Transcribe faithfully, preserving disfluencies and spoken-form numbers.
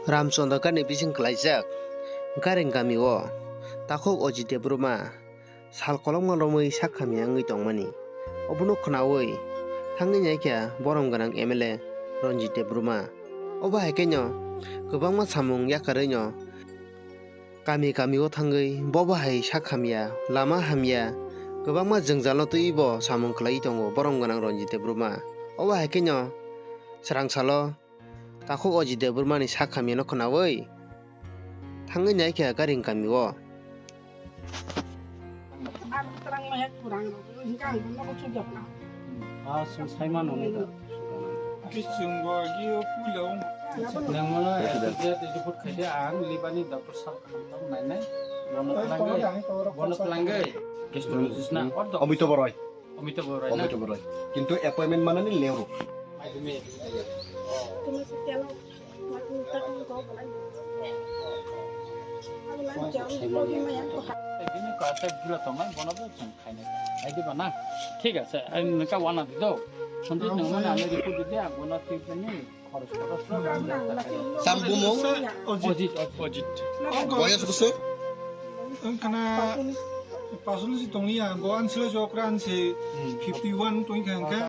Ramchandra Gandhi bising kwlaijak Garing kamio takhuk Ajit Debbarma sal kolokma romwi sak hamya wngwi tongmani. Obono khwnawi thangwi naikha borom gwnang M L A Ranjit Debbarma. Obo hai kheno kwbangma samung yakarwino kami kamio thangwi bobo hai sak hamya, lama hamya, kwbangma jwngjalo twiwi bo samung khlaiwi tongo borom gwnang Ranjit Debbarma. Obo hai kheno swrang salo takhuk Ajit Debbarmani sak hamyano khwnawi thangwi naikha Garing kamio. Ah, chwng saimano nini da. Chwngbo agi o puila o. Nangmano S P J report khaide ang libani doctor sab kaham tong nainai. Bono twlangwi, bono twlangwi gastrologist na ordo. Amito Boroi. Amito Boroi na? Amito Boroi. Kintu appointment manani leo. Maidumi. Bini kasa gula tongnai, bono bo chwng khainai. Hai diba na? Thik ase, ang nokha wana di do. Sanjay nang mana ame report di dia, bono thik ni khoros khoros lo. Sam bumung? Ajit, Ajit. Boyos bwswk? Wngkhana pathology tonglia, bo ansila jokra ansi fifty one tongkha hwnkhe.